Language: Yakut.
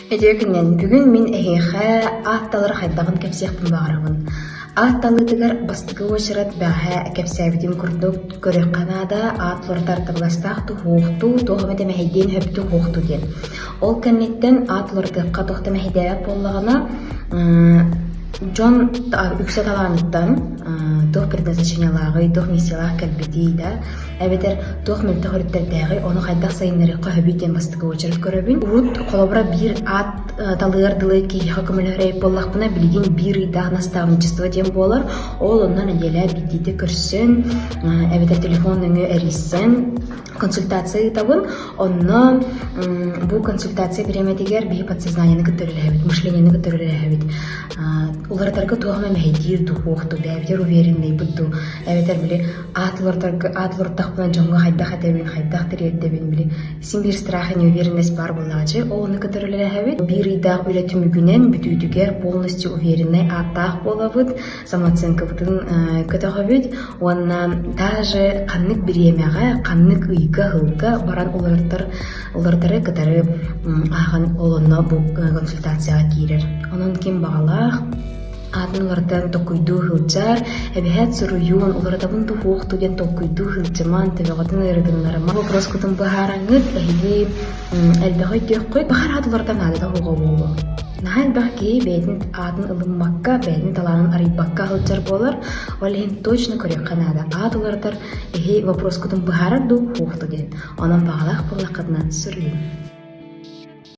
Үтүө күнүнэн! Бүгүн мин эһиэхэ аат талар хайдаҕын кэпсиэхпин баҕарабын. Аат талыытыгар бастакы уочарат бэҕэһээ кэпсээбитим курдук көрүөххэ наада, аат уларытар табыгастаах туһуохтуу, туох эмэ мэһэйдиэн сөптүү уһуохтуу диэн. Ол кэнниттэн аат уларытыахха туох да мэһэйдээбэт буоллаҕына, дьон үксэ талааныттан туох предназначениелааҕый, туох миссиялаах кэлбитий да, эбэтэр туох мөлтөх өрүттэрдээҕий, ону хайдах сайыннарыахха сөбүй диэн бастакы уочарат көрөбүн. Урут холобура биир аат талыар дылы киһиэхэ көмөлөһөр эбит буоллахпына, билигин биир ыйдаах наставничество диэн буолар. Ол онно нэдиэлэ биирдиитэ көрсөн, эбэтэр телефон нөҥүө эрийсэн консультация ыытабын. Онно бу консультация бириэмэтигэр биһи подсознаниены кытта үлэлэһэбит, мышлениены кытта үлэлэһэбит. Уларытарга туох эмэ мэһэйдиир дуу, суох дуу, бэйэбитигэр уверенныйбыт дуу, эбэтэр били аат уларытарга аат уларыттахпына дьоҥҥо хайдах этэбин, хайдах тириэрдэбин, били син биир страх и неуверенность баар буоллаҕа ол ону кытары үлэлэһэбит. Биир ыйдаах үлэ түмүгүнэн бүтүүтүгэр полностью увереннай ааттаах буолабыт, самооценкабытын көтөҕөбүт уонна даже ханнык бириэмэҕэ, ханнык ыйга, сылга баран уларытар уларытары кытары ааҕан ол онно бу консультацияҕа киирэр. Онон ким баҕалаах аатын уларытан толкуйдуу сылдьар, эбэһээт суруйуун, уларытабын туһуохту диэн толкуйдуу сылдьыман, төбөҕүтүн ыарытыннарыман вопроскутун быһаараҥҥыт, эһиги элбэҕи өйдүөххүт. Баҕар аат уларытар наадата суоҕа буолуо. Наһаа элбэх киһи бэйэтин аатын ылыммакка, бэйэтин талаанын арыйбакка сылдьар буолар. Ол иһин точно көрүөххэ наада. Аат уларытар эһи вопроскутун быһаарар дуу, суохту диэн. Онон баҕалаах буоллаххытына суруйуҥ.